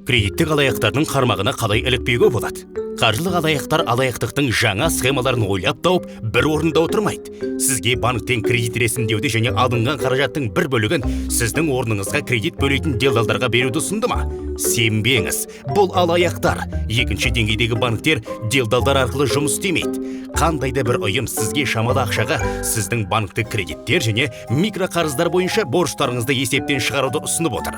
Кредиттік алаяқтардың қармағына қалай ілікпеуге болады? Қаржылық алаяқтар алаяқтықтың жаңа схемаларын ойлап тауып, бір орында отырмайды. Сізге банктен кредит ресімдеуді және алынған қаражаттың бір бөлігін сіздің орныңызға кредит бөлетін делдалдарға беруді ұсынды ма? Сенбеңіз, бұл алаяқтар. Екінші деңгейдегі банктер делдалдар арқылы жұмыс істемейді. Қандай да бір ұйым сізге шамалы ақшаға сіздің банктік кредиттер және микроқарыздар бойынша борыштарыңызды есептен шығаруды ұсынып отыр.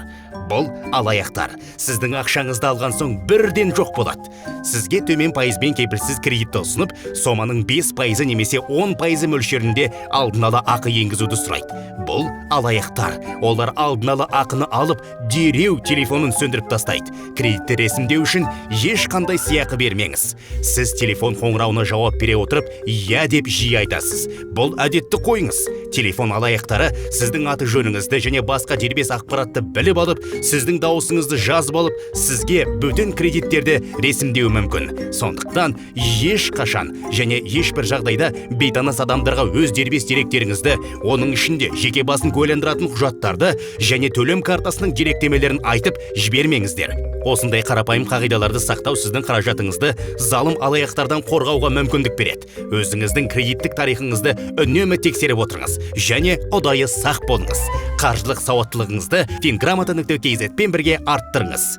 Бұл алаяқтар. Сіздің ақшаңызды алған соң бірден жоқ болады. Сізге төмен пайызбен кепілсіз кредитті ұсынып, соманың 5% немесе 10% мөлшерінде алдын ала ақы енгізуді сұрайды. Бұл алаяқтар. Олар алдын ала ақыны алып, дереу телефонын сөндіріп тастайды. Кредитті ресімдеу үшін ешқандай сыйақы бермеңіз. Сіз телефон қоңырауына жауап бере отырып, «иә» деп жиі айтасыз. Бұл әдетті қойыңыз. Телефон алаяқтары сіздің аты жөніңізді және басқа дербес ақпаратты біліп алып, сіздің дауысыңызды жазып алып, сізге бөтен кредиттерді ресімдеуі мүмкін. Сондықтан ешқашан және ешбір жағдайда бейтаныс адамдарға өз дербес деректеріңізді, оның ішінде жеке басын куәландыратын құжаттарды және төлем картасының деректемелерін айтып жібермеңіздер. Осындай қарапайым қағидаларды сақтау сіздің қаражатыңызды залым алаяқтардан қорғауға мүмкіндік береді. Өзіңіздің кредиттік тарихыңызды үнемі тексеріп отырыңыз және ұдайы сақ болыңыз. Қаржылық сауаттылығыңызды финграмота.kz пен бірге арттырыңыз.